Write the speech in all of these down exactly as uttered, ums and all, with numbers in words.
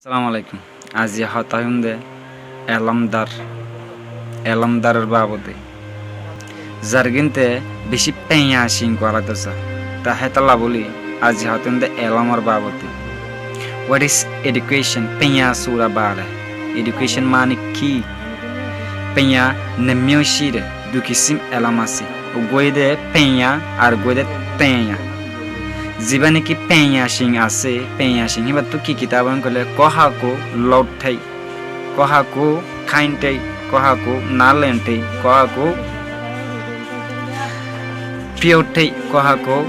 Assalamu alaikum. Aijja hotá hoiyúm de elómdar, elómdaror babote. Zargínte bicí peña cing goráito sa, ta hétolla bóli aijja hotá hoiyúm de elómor babote. What is education? Peña sura bale. Education mani ki? Peña nemmí óiccíre dui kisím elóm asé. Uggúa óilde peña ar uggúa óilde teña. Zibá néki peña cing asé, peña cing híbattú ki kitab ókkol óile, Koháku Loutthái, Koháku Káinthái, Koháku Nálenthái, Koháku Píothái, Koháku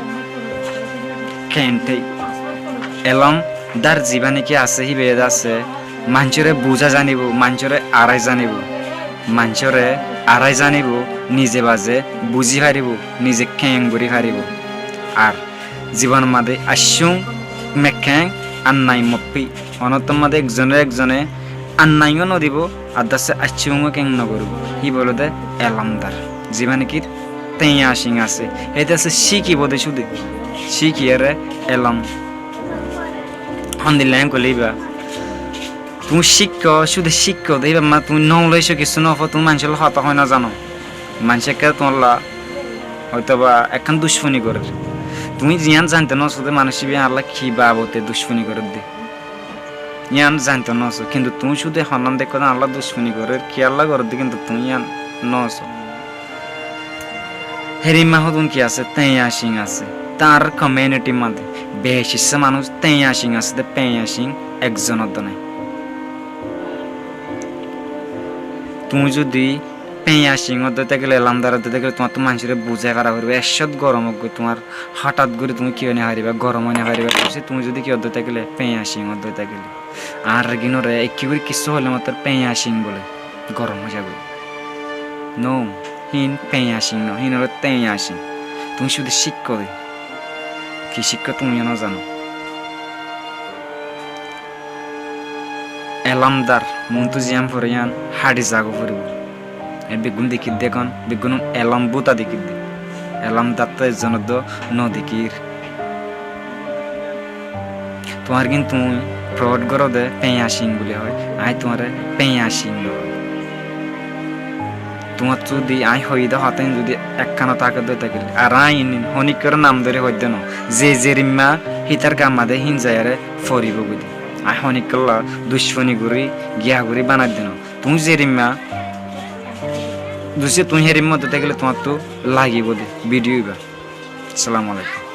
Kenthái. Elómdar zibá néki asé, híba yé de asé, maincóre buzá zanibou, maincóre arái zanibou, maincóre arái zanibou, nize bazé buzí faribóu, nize keéng gorí faribóu. Ar zibonor mazé accúm mekkén annai moffí. Honóttor mazé ekzone ekzone annai yó nodibóu, ar de asé accúm yó keéng nogoríbou. Híba óilde elómdar. Zibá néki teña cing asé. Héte asé cíkibou de cúde. Cíkiyére elóm. Hondilla ókkol íba. Tuñí cíkko, cúde cíkko de, íba ma tuñí knowledge kissú nofó, tuñí maincólla hotá hoói nozano. Maincé ekká tuáñlla óitoba ekkán ducfuni gorér. Tuñí ziyán zainto nosó de manúic íba yíanolla ki babote ducfuni gorér de. Yían zainto nosó, kintu tuñí cúde honnán dekkó de añálla ducfuni gorér, kiyólla gorér de kintu tuñí yían nosó. Hérimma hodún ki asé, teña cing asé. Tañr community mazé beci issá manúic teña cing asé de, peña cing ekzonor dó nái. Tuñí zudi peña cing ódde tákile, elómdar ódde tákile, tuáñttú maincóre buzái fara foribóu. Eccót gorom ók goi, tuáñr hotát gorí tuñí ki ói nofaribá, gorom ói nofaribá. Tuñí zudi ki ódde tákile, peña cing ódde tákile. Añárar gínore ekká gorí kissú hoilé mattór peña cing bóle gorom ói zagói. No, híin peña cing no, híin óilde teña cing. Tuñí cúde cíkko de. Ki cíkko tuñí yó nozano. Elómdar, muúntu ziyán foré yían háçi zagói foribóu. E beggún dekír de ekkán, beggún elóm búta dekír de. Elómdar tó ekzonor dó nodekír. Tuáñr gín tuñí provide goró de peña cing buli hoó, aññí tuáñre peña cing no hoói. Tuáñttú zudi aññí hoiyí de hotá ín zudi ekkán táke de tákile, ar aññí ín honíkkoré nam dóri hoidde no, ze zerimma hítar gamma de híin zaiyaré foribóu goi de. Aññí honíkkolla ducfuni gorí, giya gorí banaidde no. Tuñí zerimma ducé tuñí hérimma ódde tákile tuáñttú lagibóu de. Video íba. Assalamu alaikum.